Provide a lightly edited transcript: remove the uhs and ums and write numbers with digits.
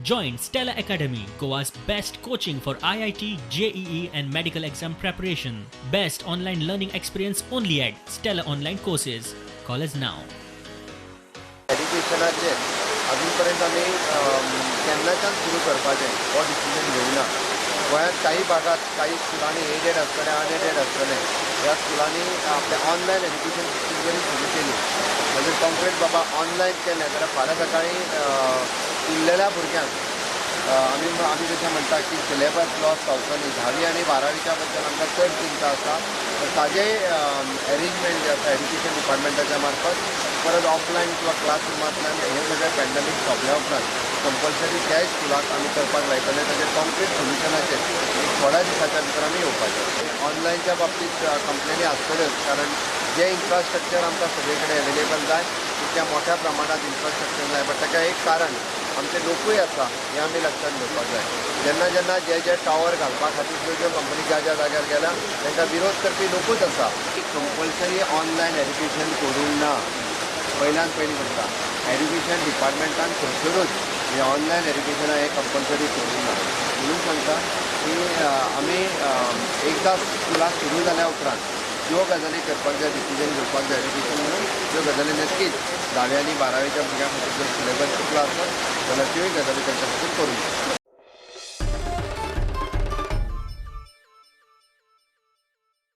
Join Stella Academy, Goa's best coaching for IIT, JEE, and medical exam preparation. Best online learning experience only at Stella Online Courses. Call us now. एज्युकेशनाचेर अजून पर्यंत आमी केन्नाच्यान सुरू करपाचें हो decision घेवना. गोंयांत काही भागात काही स्कुलांनी एडेड आसतलें, अनएडेड आसतलें. ह्या स्कुलांनी आपलें ऑनलायन एज्युकेशन सिस्टम जरी सुरू केली, म्हणजे कॉन्क्रीट बाबा ऑनलायन केलें जाल्यार फाल्यां सकाळीं उरलेल्या भुरग्यांक आमी जशें म्हणटा की सिलेबस लॉस जावचो न्ही. धावी आनी बारावीच्या बद्दल आमकां चड चिंता आसा, तर ताजें एरेंजमेंट जें आसा एज्युकेशन डिपार्टमेंटाच्या मार्फत परत ऑफलायन किंवा क्लासरुमांतल्यान हें सगळें पॅन्डमीक सोंपल्या उपरांत कंपल्सरी त्याय स्कुलाक आमी करपाक लायतले. ताजेर कॉन्क्रीट सोल्युशनाचेर एक थोड्या दिसाच्या भितर आमी येवपाचें. ऑनलायनच्या बाबतींत कंप्लेनी आसतल्योच, कारण जें इन्फ्रास्ट्रक्चर आमकां सगळे कडेन एवेलेबल जाय तितक्या मोठ्या प्रमाणांत इन्फ्रास्ट्रक्चर जाय. बट ताका एक कारण आमचे लोकूय आसा हें आमी लक्षांत घेवपाक जाय. जेन्ना जेन्ना जे जे टावर घालपा खातीर ज्यो ज्यो कंपनी ज्या ज्या जाग्यार गेल्या तांकां विरोध करपी लोकूच आसा. कंपल्सरी ऑनलायन एज्युकेशन करूंक ना. पयल्यान पयलीं सांगता, एज्युकेशन डिपार्टमेंटान खंयसरूच हें ऑनलायन एज्युकेशन हें कंपल्सरी करूंक ना. म्हणून सांगता की आमी एकदां स्कुलां सुरू जाल्या उपरांत ज्यो गजाली करपाक जाय, डिसिजन घेवपाक जाय एज्युकेशन म्हणून, त्यो गजाली नक्कीच धावी आनी बारावीच्या भुरग्यां खातीर जर सिलेबस चुकला आसत जाल्यार त्योय गजाली तांच्या खातीर करूंक जाय.